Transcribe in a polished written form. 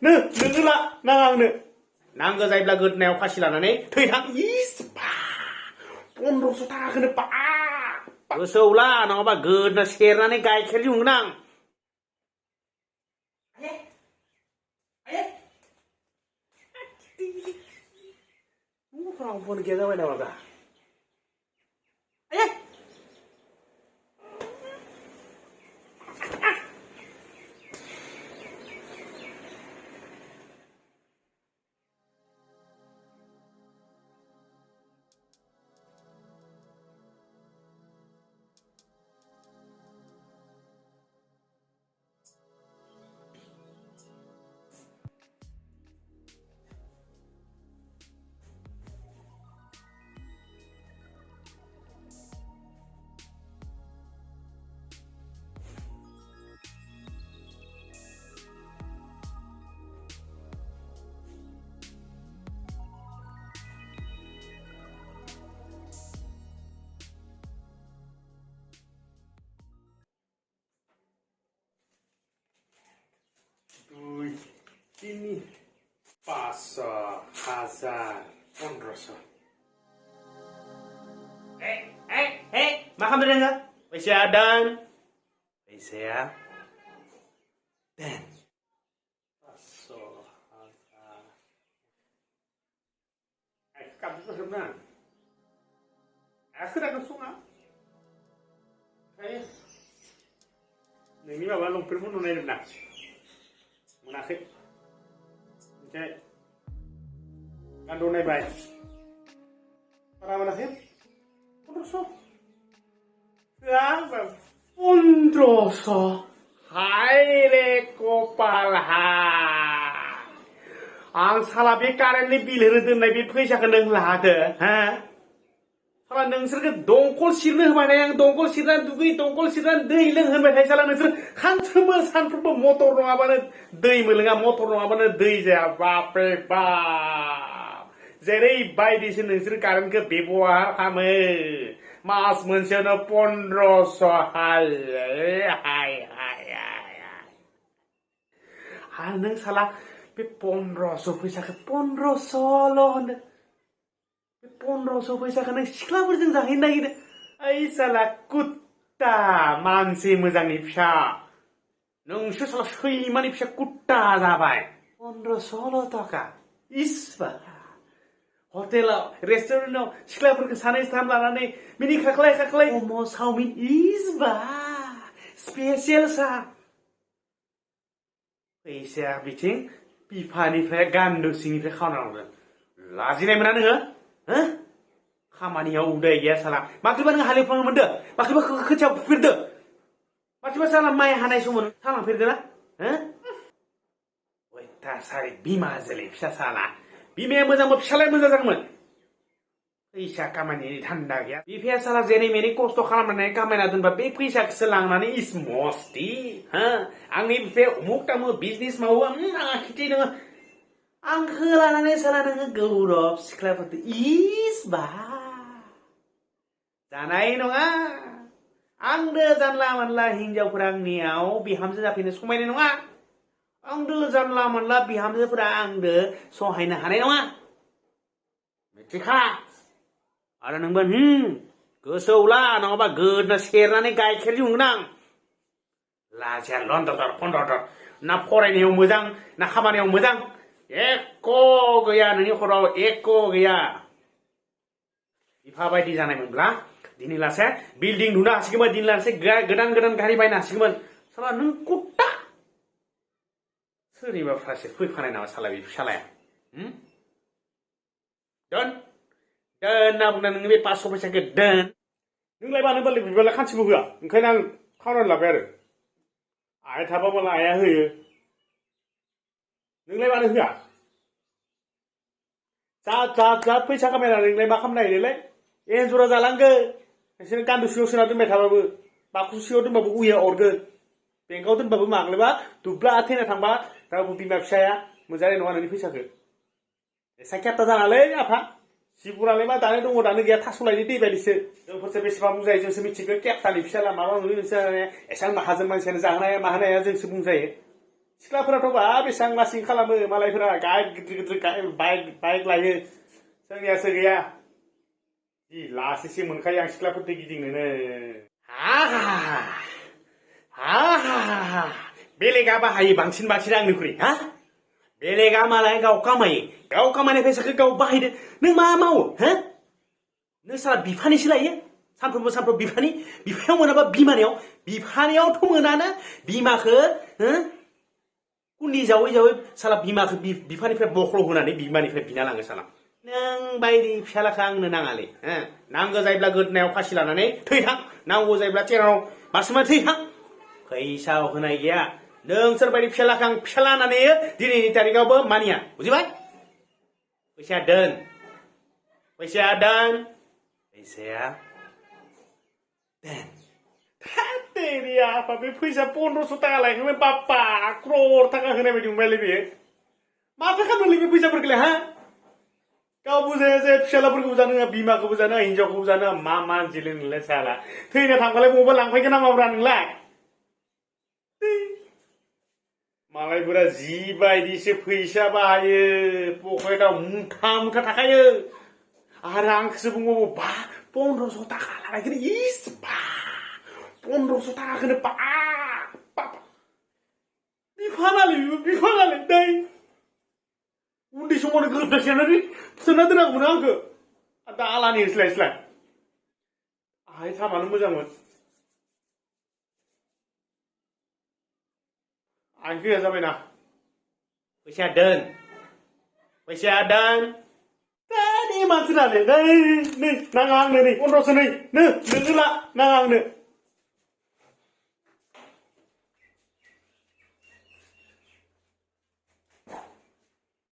नोङो ला नाङा आंनो नांगौ जायोब्ला गोदोनायाव फासि लानानै थैथां इस बा 1500 थाखाखौनो बा गोसोआव ला नङाबा गोदोना सेरनानै गाइखेर दिहुनगोन आं रावबो गैया जाबाय नामा दा ini 500,000 1500 मा खालामदों नोङो फैसाया dan फैसाया dan 500,000 kamu tuh sebenarnya aku udah kesuna kayak ini bawa lumpur pun nunai nak munafik oke kan nunai baik para munafik Pondroso siapa Pondroso hai le kopalha आं साला बे कारेन्टनि बिल होनो दोननाय बे फैसाखौ नों लादो हा साला नोंसोरखौ दंखल सिरनो होबाय आं दंखल सिरनानै दुगै दंखल सिरनानै दै लों होनबाय थायो साला नोंसोर सानफ्रोमबो मटर नङाबानो दै मोनलोङा मटर नङाबानो दै जाया बापरे बाप जेरैबायदिसो नोंसोर कारेन्टखौ बेबहार खालामो मास मोनसेयावनो 1500 हाय आरो नों साला बे 1500 फैसाखौ 1500ल' होनदों बे 1500 फैसाखौ नों सिख्लाफोरजों जाहैनो नागिरदों ओइ साला कुत्ता मानसि मोजांनि फिसा नोंसो साला सैमानि फिसा कुत्ता जाबाय 1500ल' थाखा इसबा हटेलाव रेस्टुरेन्टाव सिख्लाफोरखौ सानै साथाम लानानै मिनि खाख्लाय मम' चाउमिन इसबा स्पेसियेल सा फैसाया बिथिं बिफानिफ्राय गान्दु सिंनिफ्राय खावनांगोन लाजिनाय मोना नोङो हो खामानियाव उदाय गैया साला माखैबा नों हालेवफ्लांनो मोनदो माखैबा खोथिया फुफेरदो माखैबा साला माइ हानाय समाव थालांफेरदो ना हो अयथासारि बिमा जोलै फिसा साला बिमाया मोजांबा फिसालाया मोजां जागौमोन फैसा खामानिनि धान्दा गैया बिफाया साला जेनै मेनै खस्थ' खालामनानै खामायना दोनबा बे फैसाखौसो लांनानै इस मस्ति हो आंनि बिफाया उमुक तामुक बिजनेस मावो आंहा खेथि दङ आंखौ लानानै साला नोङो गौरब सिख्लाफोरखौ इस बा जानाय नङा आंनो जानला मोनला हिनजावफोरा आंनियाव बिहामजो जाफैनो समायनाय नङा आंदो जानला मोनला बिहामजोफोरा आंदो सहायनो हानाय नङा मिथिखा आरो नोंबो गोसोआव ला नङाबा गोदोना सेरनानै गाइखेर दिहुनगोन आं लाजिया लन्दर फन्दर ना फरायनायाव मोजां ना खामानियाव मोजां एख' गैया नोंनि खराव एख' गैया बिफा बायदि जानायमोनब्ला दिनै लासे बिल्डिं लुनो हासिगौमोन दिनै लासे गोदान गारि बायनो हासिगौमोन साला नों कुत्ता सोरनिबा फारसे फैफानाय नामा साला बे फिसालाया दोन होनना बुंदों नोङो बे 500 फैसाखौ दोन नोंलाय मानो बालाय बिबालाय खानसेबो होआ ओंखायनो आं खावनानै लाबाय आरो आइ थाबा मालाय आइया होयो नोंलाय मानो होआ जा फैसा खामायना नोंलाय मा खालामनो नागिरदोंलाय एन्जरा जालांगोन नोंसोर गान्दु सिङाव सोना दोनबाय थाबाबो बाक्सु सिङाव दोनबाबो उया अरगोन बेंकआव दोनबाबो माग्लैबा दुब्ला थैना थांबा रावबो बिमा फिसाया मोनजानाय नङा नोंनि फैसाखौ एसा खेबथा जानालै आफा सिबुरालाय मा दानो दङ दानो गैया थास'लायनि दै बायदिसो जोंफोरसो बेसेबां बुंजायो जोंसो मिथिगौ खेबथानि फिसाला माबा नुयो नोंसोर एसां माहाजोन मानसियानो जाहोनो हाया मा होनो हाया जोंसो बुंजायो सिख्लाफोराथ' बा बेसेबां लासिं खालामो मालायफोरा गिदिर गिदिर बाइक लायो जोंनियासो गैया जि लासैसो मोनखायो आं सिख्लाफोरदो गिदिंनोनो हा बेलेगा बाहायो बांसिन आंनिख्रुइ हा बेलेगा मालाय गाव खामायनाय फैसाखौ गाव बाहायदो नों मा मावो हो नों साला बिफानिसो लायो सानफ्रोमबो बिफायाव मोनाबा बिफानियावथ' मोनाना बिमाखो हो कुन्डि जावै साला बिमाखो बिफानिफ्राय बख्ल' होनानै बिमानिफ्राय बिना लाङो साला नों बायदि फिसालाखौ आंनो नाङालै हो नांगौ जायोब्ला गोदनायाव फासि लानानै थैथां नांगौ जायोब्ला चेराव बारसोमनानै थैथां फैसा होनाय गैया नोंसोरबायदि फिसालाखौ आं फिसाला होननानै दिनैनि तारिखावबो मानिया बुजिबाय फैसाया दोन फैसाया दोन तेरी आफा बे फैसा 1500 थाखा लायखोनो बाप्पा क्रर थाखा होनाय बायदि मोनबायलै बेयो माथो खालामोलै बे फैसाफोरखौलाय हा गाव बुजाया जे फिसालाफोरखौबो जानो होआ बिमाखौबो जानो होआ हिनजावखौबो जानो होआ मा मानसिलै नोंलाय साला थैनो थांबालाय बबावबा लांफैगोन नामाब्रा नोंलाय मालायफोरा जिबायदिसो फैसा बाहायो पकेटाव मुथा थाखायो आरो आंखौसो बुंबावो बा 1500 थाखा लानायखौनो इस बा 1500 थाखाखौनो बा बिफानालै दै उन्दै समावनो गोदोसोनानै सोना दोनांगौमोन आंखौ दा आलानि होस्लाय आहाय थाबानो मोजांमोन आं गैया जाबायना फैसाया दोन नै मानसिनानै नै नाङा आंनो नै 1500 नोङो ला नाङा आंनो